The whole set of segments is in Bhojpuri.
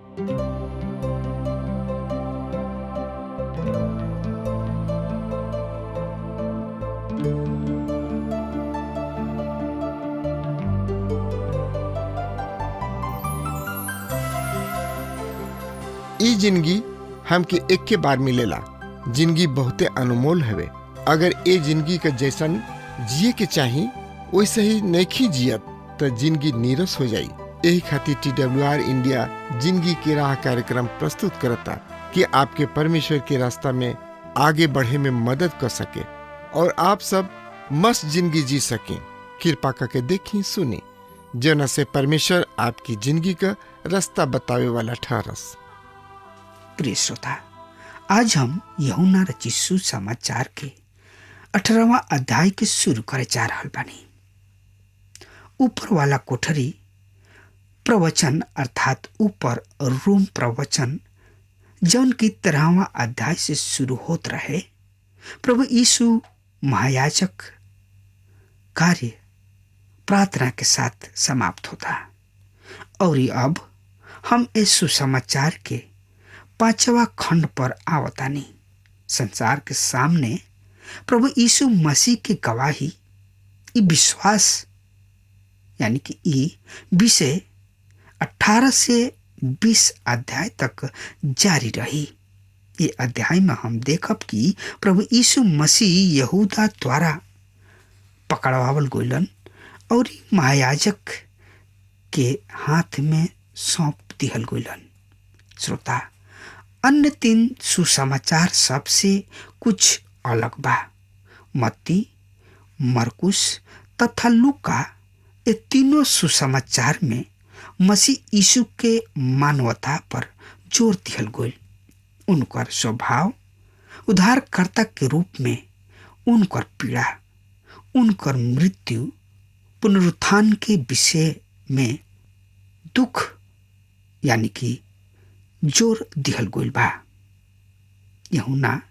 ई जिंदगी हमके एक के बार मिलेला। जिंदगी बहुते अनमोल हवे। अगर ए जिंदगी के जैसन जिए के चाही वैसे ही नइखी जियत त जिंदगी नीरस हो जाई। यही खातिर TWR India जिंदगी के राह कार्यक्रम प्रस्तुत करता कि आपके परमेश्वर के रास्ता में आगे बढ़े में मदद कर सके और आप सब मस्त जिंदगी जी सकें। कृपा करके देखी सुनी जना से परमेश्वर आपकी जिंदगी का रास्ता बतावे वाला ठहरस। प्रिय श्रोता, आज हम यूहन्ना रचित सुसमाचार के 18वां अध्याय के शुरू करे जा रहल बानी। ऊपर वाला कोठरी प्रवचन अर्थात ऊपर रूम प्रवचन जौन की 13वां अध्याय से शुरू होत रहे, प्रभु यीशु महायाजक कार्य प्रार्थना के साथ समाप्त होता। और अब हम इस सुसमाचार के 5वां खंड पर आवतानी। संसार के सामने प्रभु यीशु मसीह के गवाही ई विश्वास यानी कि ई विषय 18 से 20 अध्याय तक जारी रही। ये अध्याय में हम देखब कि प्रभु यीशु मसीह यहूदा द्वारा पकड़वावल गइलन और महायाजक के हाथ में सौंप दिहल गइलन। श्रोता, अन्य 3 सुसमाचार सबसे कुछ अलग बा। मत्ती, मरकुस तथा लूका ये तीनों सुसमाचार में मसीह यीशु के मानवता पर जोर दिहल गइल। उनकर स्वभाव, उद्धारकर्ता के रूप में उनकर पीड़ा, उनकर मृत्यु, पुनरुत्थान के विषय में दुख यानी कि जोर दिहल गइल बा। यूहन्ना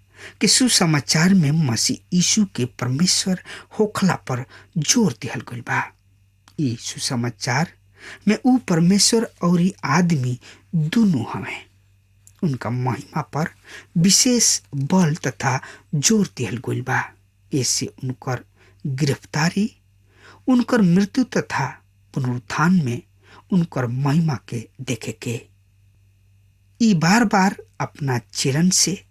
के सुसमाचार में मसीह यीशु के परमेश्वर होखला पर जोर दिहल गइल बा। ई सुसमाचार में ऊ परमेश्वर और आदमी दोनों हवे। उनका महिमा पर विशेष बल तथा जोर दिहल गइल बा। ऐसे उनकर गिरफ्तारी, उनकर मृत्यु तथा पुनरुत्थान में उनकर महिमा के देखे के ई बार बार अपना चरण से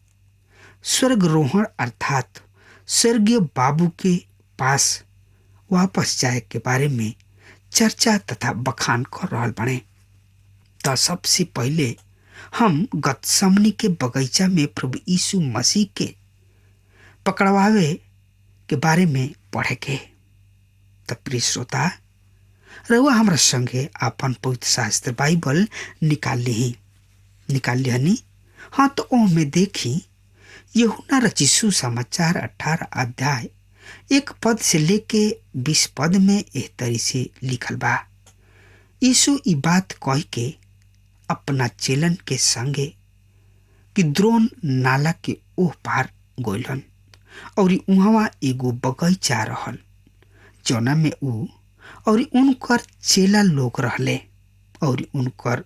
स्वर्गरोहण अर्थात स्वर्गीय बाबू के पास वापस जाए के बारे में चर्चा तथा बखान कर रहल बने। तो सबसे पहले हम गतसमनी के बगीचा में प्रभु यीशु मसीह के पकड़वावे के बारे में पढ़े के। तो प्रिय श्रोता, रउआ हमरा संगे आपन पवित्र शास्त्र बाइबल निकाल लिही निकाल लिहनी। हाँ, तो ओह में देखी यूहन्ना रचित सुसमाचार 18 अध्याय 1 पद से लेके 20 पद में एह तरी से लिखल बा। यीशु ई बात कह के अपना चेलन के संगे कि द्रोण नाला के ओह पार गइलन और उहवा एगो बगीचा रहल जौना में ऊ और उनकर चेला लोग रहले और उनकर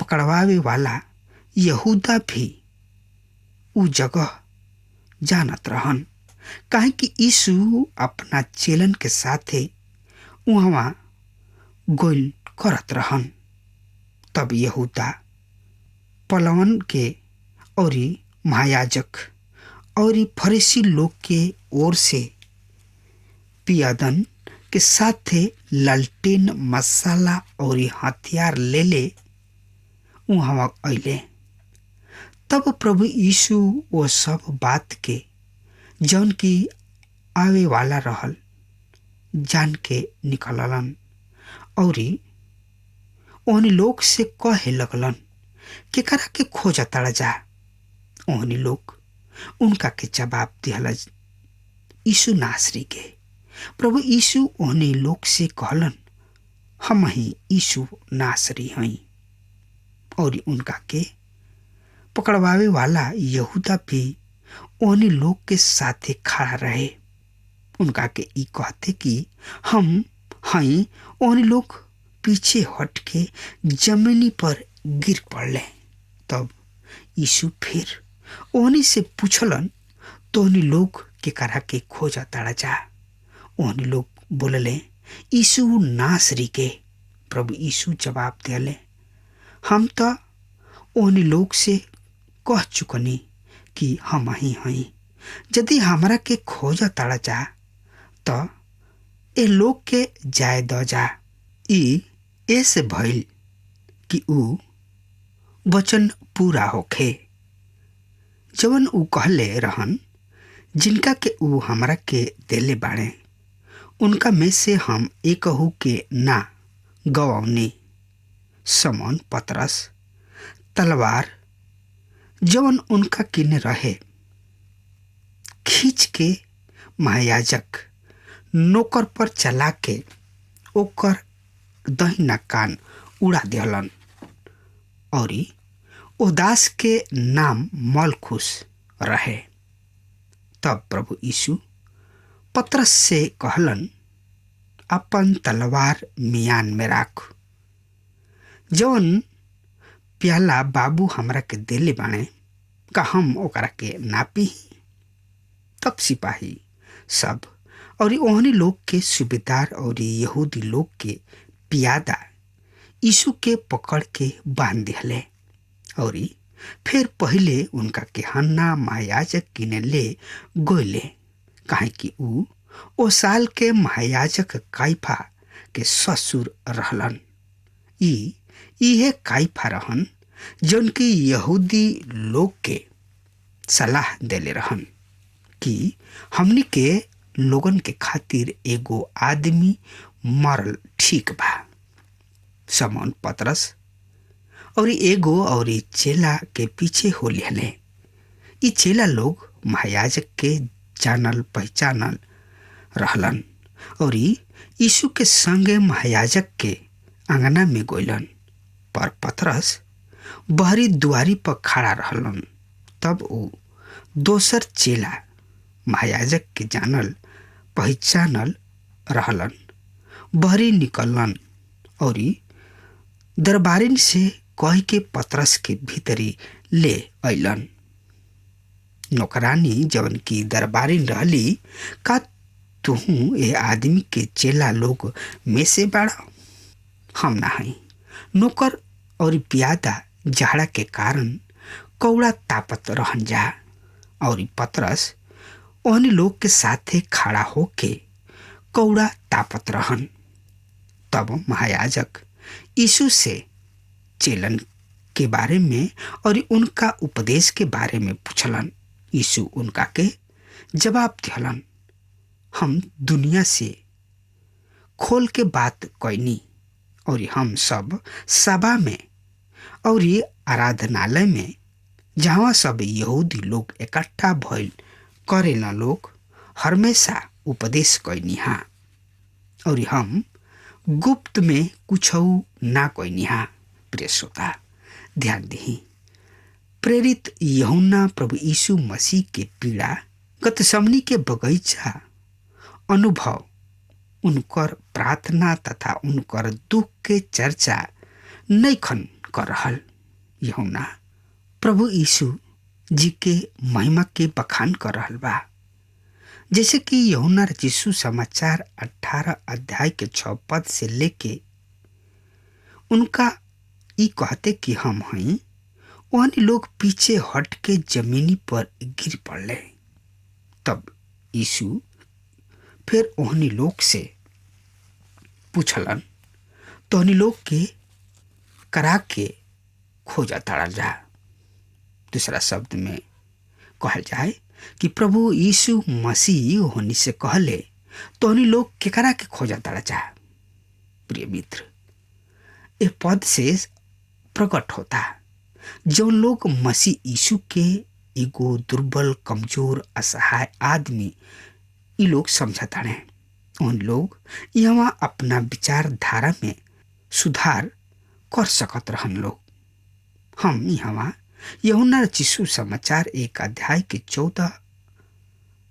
पकड़वावे वाला यहूदा भी ऊ जगह जानत रहन, काहे कि यीशु अपना चेलन के साथे उहवा गोल करत रहन। तब यहूदा पलवन के और महायाजक और फरीसी लोग के ओर से पियादन के साथे लालटेन मसाला और हथियार ले ले उहवा अइले। तब प्रभु यीशु वो सब बात के जौन की आवे वाला रहल जान के निकललन और ओहनी लोग से कहे लगलन, केकरा के खोज तड़ा जा। ओहनी लोग उनका के जवाब दिहल, यीशु नासरी के। प्रभु यीशु ओहनी लोग से कहलन, हम ही यीशु नासरी हई। और उनका के पकड़वावे वाला यहूदा भी ओहनी लोग के साथे खड़ा रहे। उनका के ई कहते कि हम हई, ओहनी लोग पीछे हट के जमीनी पर गिर पड़ले। तब यीशु फिर ओहनी से पूछलन, तोहनी लोग के करा के खोजा ताड़ा जा? ओहनी लोग बोलले, यीशु नासरी के। प्रभु यीशु जवाब दिले, हम तो ओहनी लोग से कह चुकनी कि हम ही हई। यदि हमरा के खोजा ताड़ा जा तो ए लोग के जाय द जा। ई ऐसे भइल कि ऊ वचन पूरा होखे जवन ऊ कहले रहन, जिनका के ऊ हमरा के देले बाड़े उनका में से हम एकहू के ना गवावनी। समौन पतरस तलवार जवन उनका किने रहे खींच के महायाजक नौकर पर चला के ओकर दहिना कान उड़ा दिहलन। और ओ दास के नाम मलखुस रहे। तब प्रभु यीशु पतरस से कहलन, अपन तलवार मियान में राख। जवन प्याला बाबू हमरा के देले बाणे का हम ओकरा के नापी? तब सिपाही सब और ओहनी लोग के सूबेदार और यहूदी लोग के पियादा यीशु के पकड़ के बांध दिहले और फिर पहले उनका के हन्ना महायाजक किने ले गोइले, काहे कि ऊ ओ साल के महायाजक काइफा के ससुर रहलन। ई इहे काइफा रहन जौन की यहूदी लोग के सलाह देले रहन कि हमनी के लोगन के खातिर एगो आदमी मरल ठीक बा। समौन पतरस और एगो और चेला के पीछे हो लिहले। ई चेला लोग महायाजक के जानल पहचानल रहलन और यीशु के संगे महायाजक के अंगना में गोइलन, पर पतरस बहरी दुआरी पर खड़ा रहलन। तब वो दोसर चेला महायाजक के जानल पहचानल रहलन, बहरी निकलन और दरबारिन से कह के पतरस के भीतरी ले अइलन। नौकरानी जवन की दरबारिन रहली, का तुहू ए आदमी के चेला लोग में से बाड़ा? हम ना हई। नौकर और प्यादा झाड़ा के कारण कौड़ा तापत रहन जा और पतरस ओहनी लोग के साथे खड़ा होके कौड़ा तापत रहन। तब महायाजक यीशु से चेलन के बारे में और उनका उपदेश के बारे में पूछलन। यीशु उनका के जवाब दिहलन, हम दुनिया से खोल के बात कैनी और हम सब सभा में और आराधनालय में जहाँ सब यहूदी लोग इकट्ठा भइल करेला लोग हमेशा उपदेश कैनी हा और हम गुप्त में कुछ ना कैनी हा। प्रिय श्रोता ध्यान दही, प्रेरित यूहन्ना प्रभु यीशु मसीह के पीड़ा, गतसमनी के बगीचा अनुभव, उनकर प्रार्थना तथा उनकर दुख के चर्चा नैखन कर रहल। यूहन्ना प्रभु यीशु जी के महिमा के बखान कर रहल बा, जैसे कि यूहन्ना यीशु समाचार 18 अध्याय के 6 पद से लेके उनका ई कहते कि हम हई, ओहनी लोग पीछे हट के जमीनी पर गिर पड़ले। तब यीशु फिर ओहनी लोग से पूछलन, तोहनी लोग के करा के खोजा ताड़ल जा। दूसरा शब्द में कहल जाए कि प्रभु यीशु मसीह ओहनी से कहले, तोहनी लोग के करा के खोजा ताड़ा जा। प्रिय मित्र, ए पद से प्रकट होता जो लोग मसीह यीशु के एगो दुर्बल, कमजोर, असहाय आदमी ये लोग समझता रहे, उन लोग यहाँ अपना विचारधारा में सुधार कर सकत रहन लोग। हम यहाँ यूहन्ना यीशु समाचार 1 अध्याय के 14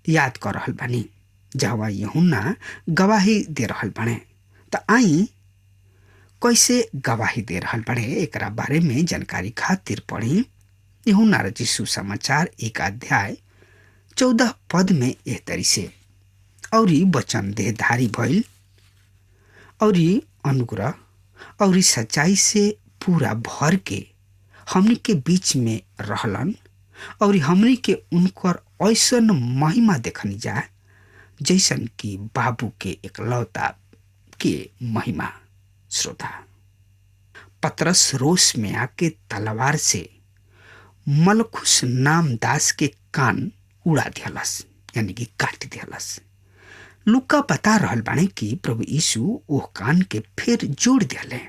याद कर रहल बानी, जहाँ यूहन्ना गवाही दे रहल बाने। त आई कैसे गवाही दे रहल बड़े, एकरा बारे में जानकारी खातिर पढ़ी यूहन्ना रचित सुसमाचार 1 अध्याय 14 पद में एह तरी से, और वचन देहधारी भइल और अनुग्रह और सच्चाई से पूरा भर के हमनी के बीच में रहलन और हमनी के उनकर ऐसन महिमा देखनी जा जैसन कि बाबू के एकलौता के महिमा। श्रोता, पतरस रोष में आके तलवार से मलखुस नाम दास के कान उड़ा दियालस, यानी कि काट दियालस। लुका बता रहल बाने कि प्रभु यीशु ओह कान के फिर जोड़ दियाले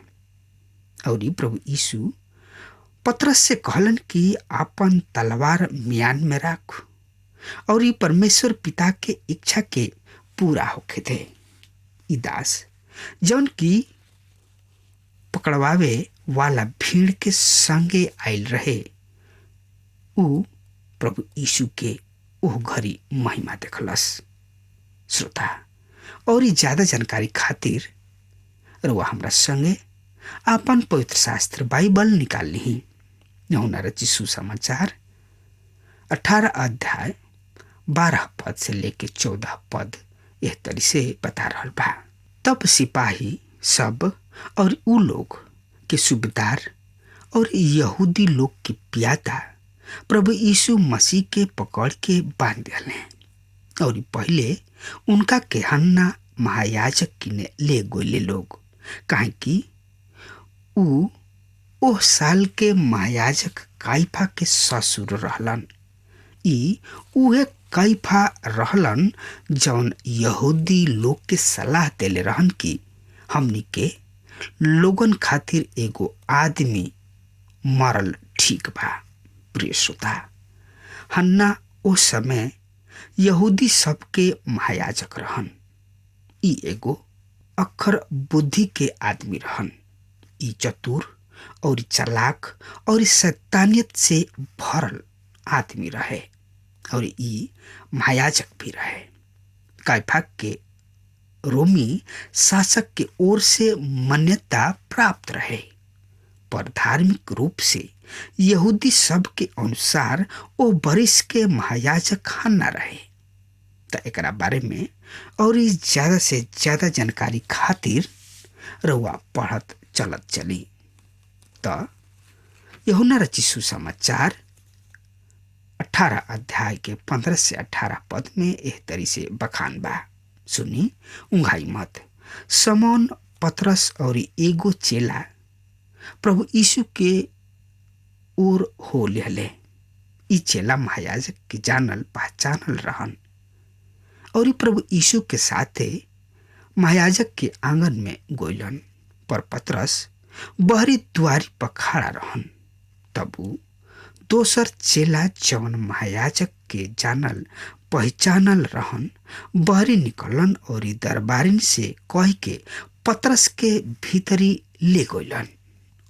और प्रभु यीशु पतरस से कहलन कि आपन तलवार मियान में राख और ये परमेश्वर पिता के इच्छा के पूरा होखे थे। ई दास जौन की पकड़वावे वाला भीड़ के संगे आयल रहे, ऊ प्रभु यीशु के ओह घड़ी महिमा देखलस। श्रोता, और ज्यादा जानकारी खातिर रुआ हमरा संगे आपन पवित्र शास्त्र बाइबल निकाल ली। यूहन्ना रचित सुसमाचार 18 अध्याय 12 पद से लेके 14 पद एह तरी से बता रहल बा। तब सिपाही सब और ऊ लोग के सूबेदार और यहूदी लोग के प्यादा प्रभु यीशु मसीह के पकड़ के बांध दिले और पहले उनका के हन्ना महायाजक किने ले गोले लोग, काहे कि ऊ ओह साल के महायाजक काइफा के ससुर रहलन। ई उहे काइफा रहलन जौन यहूदी लोग के सलाह देले रहन कि हमनी के लोगन खातिर एगो आदमी मरल ठीक बा। प्रिय श्रोता, हन्ना ओ समय यहूदी सबके महायाजक रहन। ई एगो अक्षर बुद्धि के आदमी रहन। ई चतुर और चालाक और शैतानियत से भरल आदमी रहे और ई महायाजक भी रहे। काइफा के रोमी शासक के ओर से मान्यता प्राप्त रहे, पर धार्मिक रूप से यहूदी सब के अनुसार ओ बरिस के महायाजक हन्ना रहे। तो एकरा बारे में और ज्यादा से ज्यादा जानकारी खातिर रउआ पढ़त चलत चली। तो यूहन्ना रचित सुसमाचार 18 अध्याय के 15 से 18 पद में एह तरी से बखान बा। सुनी उंघाई मत। समौन पतरस और एगो चेला प्रभु यीशु के ओर हो लेहले। ई चेला महायाजक के जानल पहचानल रहन और प्रभु यीशु के साथे महायाजक के आंगन में गोइलन, पर पतरस बहरी द्वारी पर खड़ा रहन। तब ऊ दोसर चेला जौन महायाजक के जानल पहचानल रहन बहरी निकलन और दरबारिन से कह के पतरस के भीतरी ले गइलन।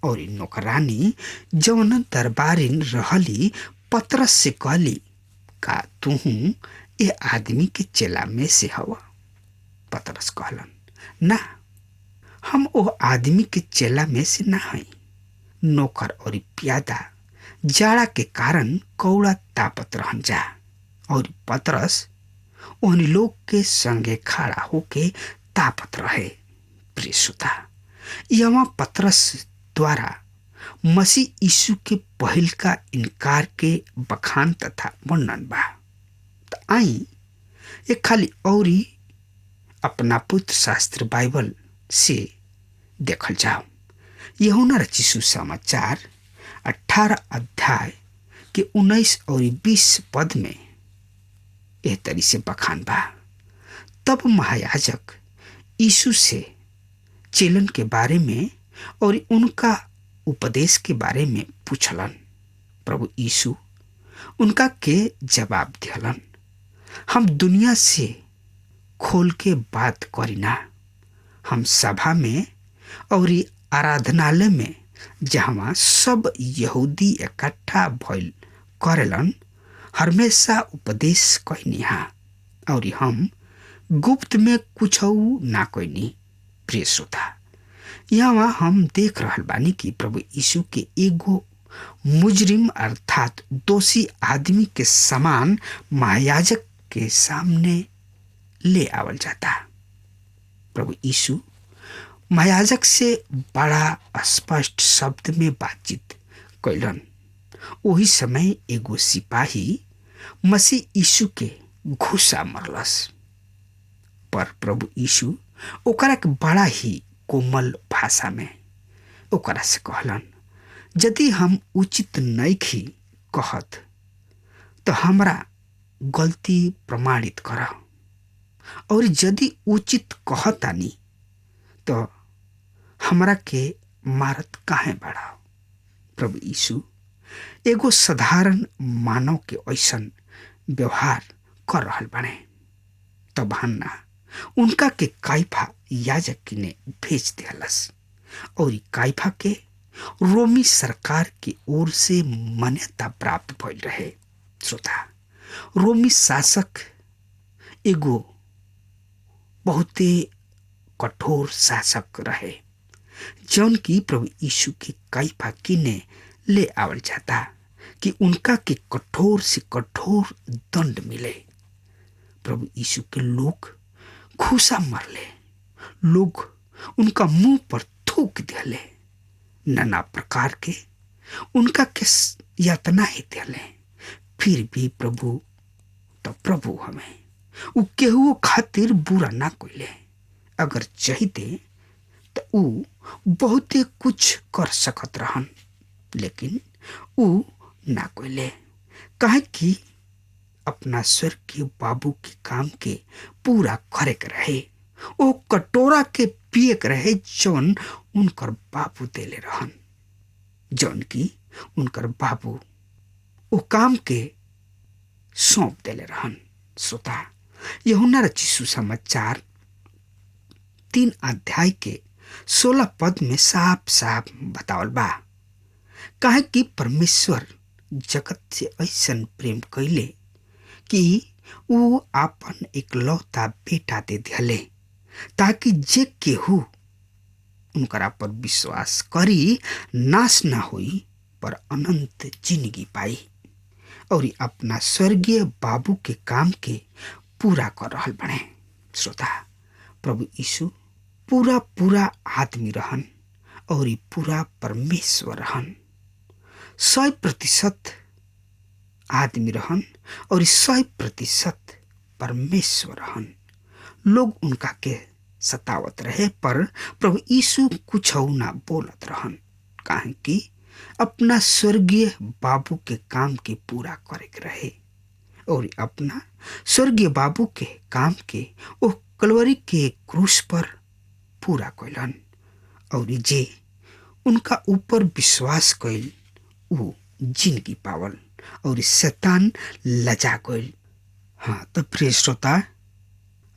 और नौकरानी जौन दरबारिन रहली पतरस से कहली, का तुहू ए आदमी के चेला में से हवा? पतरस कहलन, ना, हम ओ आदमी के चेला में से ना हई। नौकर और प्यादा जाड़ा के कारण कौड़ा तापत रहन जा और पतरस ओहनी लोग के संगे खड़ा होके तापत रहे। प्रिय श्रोता, यहाँ पतरस द्वारा मसीह यीशु के पहल का इनकार के बखान तथा वर्णन बा। तो आई एक खाली औरी अपना पुत्र शास्त्र बाइबल से देखल जाओ। यूहन्ना रचित सुसमाचार 18 अध्याय के 19 और 20 पद में एह तरी से बखान बा। तब महायाजक यीशु से चेलन के बारे में और उनका उपदेश के बारे में पूछलन। प्रभु यीशु उनका के जवाब दिहलन, हम दुनिया से खोल के बात करीना, हम सभा में और आराधनालय में जहाँ सब यहूदी इकट्ठा भइल करेलन हमेशा उपदेश कहनी और हम गुप्त में कुछ ना कहनी। प्रिय श्रोता, यहाँ हम देख रहल बानी कि प्रभु यीशु के एगो मुजरिम अर्थात दोषी आदमी के समान महायाजक के सामने ले आवल जाता। प्रभु यीशु महायाजक से बड़ा स्पष्ट शब्द में बातचीत कैलन। वही समय एगो सिपाही मसीह यीशु के घुसा मरलस, पर प्रभु यीशु ओकरा के बड़ा ही कोमल भाषा में ओकरा से कहलन, यदि हम उचित नइखी कहत तो हमरा गलती प्रमाणित कर, और यदि उचित कहतानी तो हमरा के मारत काहे बढ़ाओ। प्रभु यीशु एगो साधारण मानव के ऐसन व्यवहार कर रहल बने। तब हन्ना उनका के काइफा याजक ने भेज दियालस और काइफा के रोमी सरकार की ओर से मान्यता प्राप्त भइल रहे। श्रोता, रोमी शासक एगो बहुते कठोर शासक रहे, जौन की प्रभु यीशु के काइफा किने ले आवल जाता कि उनका के कठोर से कठोर दंड मिले। प्रभु यीशु के लोग घूसा मरले, लोग उनका मुंह पर थूक दिले, नाना प्रकार के उनका के यातना ही दिले। फिर भी प्रभु तो प्रभु हमें उ केहू खातिर बुरा ना कोइले। अगर चाहते तो उ बहुते कुछ कर सकत रहन, लेकिन उ ना कोइले, काहे कि अपना स्वर्गीय बाबू के काम के पूरा करे के रहे। ओ कटोरा के पिए के रहे जौन उनकर बाबू देले रहन, जौन की उनकर बाबू ओ काम के सौंप देले रहन। श्रोता, यूहन्ना रचित सुसमाचार 3 अध्याय के 16 पद में साफ साफ बतावल बा, काहे कि परमेश्वर जगत से ऐसन प्रेम कैले कि ऊ आपन एकलौता बेटा दे दिले, ताकि जे केहू उनकरा पर विश्वास करी नाश ना होई पर अनंत जिंदगी पाई और अपना स्वर्गीय बाबू के काम के पूरा कर रहल बने। श्रोता, प्रभु यीशु पूरा पूरा आदमी रहन और पूरा परमेश्वर रहन। 100% आदमी रहन और 100% परमेश्वर रहन। लोग उनका के सतावत रहे, पर प्रभु यीशु कुछ ना बोलत रहन, काहे कि अपना स्वर्गीय बाबू के काम के पूरा करे के रहे और अपना स्वर्गीय बाबू के काम के ओ कलवरी के क्रूस पर पूरा कैलन और जे उनका ऊपर विश्वास कैल ऊ जिंदगी पावल और शैतान लजा गइल। हाँ, तो प्रिय श्रोता,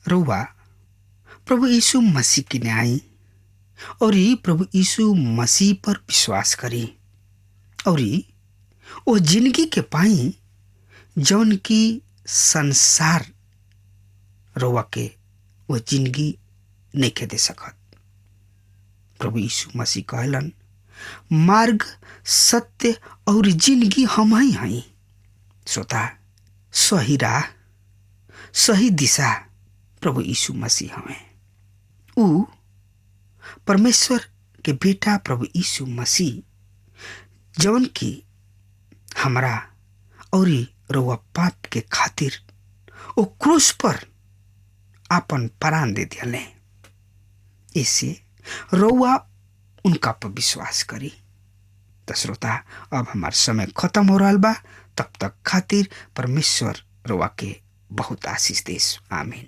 रउआ प्रभु यीशु मसीह की न्याय और प्रभु यीशु मसीह पर विश्वास करी और वो जिंदगी के पाई जौन की संसार रउआ के वो जिंदगी नहीं दे सकत। प्रभु यीशु मसीह कहलन, मार्ग सत्य और जिंदगी हम ही हई। श्रोता, सही राह सही दिशा प्रभु यीशु मसीह हमें। ऊ परमेश्वर के बेटा प्रभु यीशु मसीह जौन की हमरा और रउआ पाप के खातिर ओ क्रूस पर आपन प्राण दे दिले। ऐसे रउआ उनका पर विश्वास करी। तो श्रोता, अब हमार समय खत्म हो रहा बा। तब तक खातिर परमेश्वर रउआ के बहुत आशीष देस। आमीन।